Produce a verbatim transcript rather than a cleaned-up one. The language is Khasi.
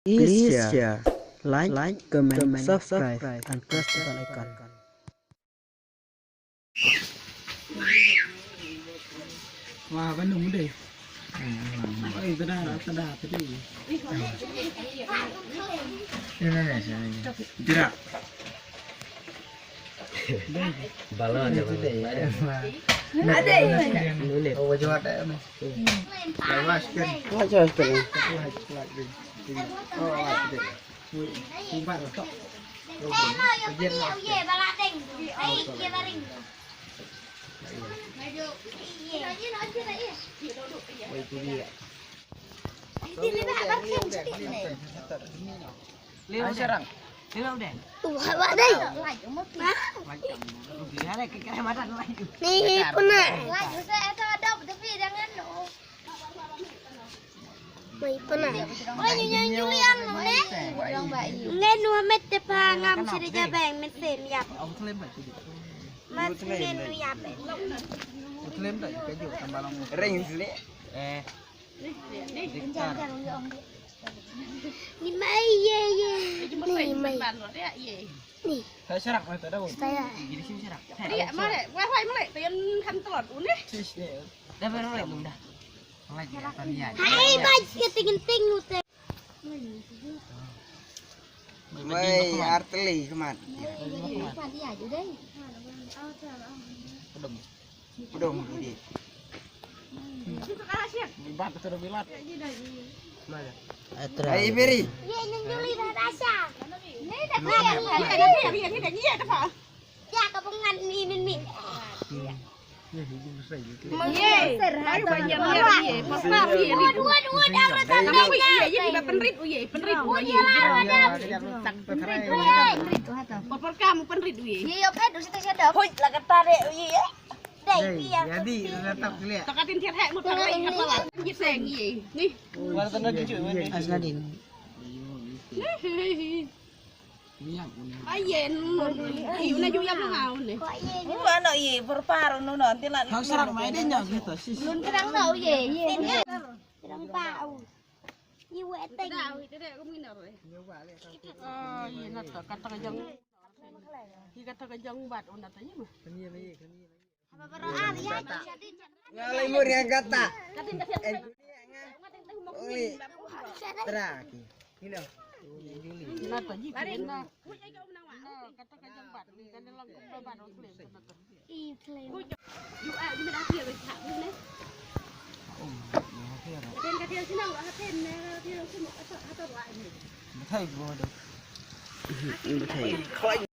Please share, like, comment, subscribe, and press the bell icon. Wah, Bandung deh. Ai, tada, tada, tadi. Jerak. Balon. Ada. Oh, wajah ada. Lawas kan. Lawas kan. Oh, lawas kan. Umpat tok. Leo serang. Leo deh. Tuh, apa deh? Ni pernah. Mai pernah. Oi, nyu nyu Julian ne. Ngen nu met te pa ngam sida jabeng met sem yap. Mas ngen nu yap. Ring sini. Eh. Ni mai ye ye. Ni mai. Ni. Saya serak mai tada. Saya. Jadi sini serak. Dia mare, wah wah mare, tayan kan telot une. Sis ni. Dah baru mulai belum dah. Mulai dia tadi ya. Hai, bai, keting-keting lu teh. Mai arteli kemat. Pudung. Pudung di. Bibat tu bilat. Mana? Hai, Ferry. Ye, nang Juli dah rasa. Ni dah kaya. Ni dah kaya. Ya, ka bungan ni min min. Ye. Ayo banyak ye. Pasal ye. Dua, dua, dua, dah. Sama ye, ye, ye, penrit ye, penrit ye. Penrit ye. Perkam penrit ye. Ye, yo, pedu situ situ. Hoi, la kata deh ye. Dei, pia. Jadi, tetap clear. Takatin tiar hek mut parai hap lawal. Jiseng ye. Ni. Wala tanda cucu. Asnadin. Ayen. Ayu na ju yap ngau ne. Wala no ye, berpar no no, tilat. Kau serang mai deh nyau gitu, sis. Lun terang no ye, ye. Terang pau. Ye, weteng. Ah, ye, nata kata kajang. Ki kata ka jong bat un da ta yima. Kani la ye, kani la ye. Nga la imur yang kata. Katin katin. Uli. Teraki. Ina. Na ta ji ki na. Na kata ka jong bat ni kan lang ka bat ul kle na ta. Yu a yu me da pia ka ni. Bathai bro do. Bathai.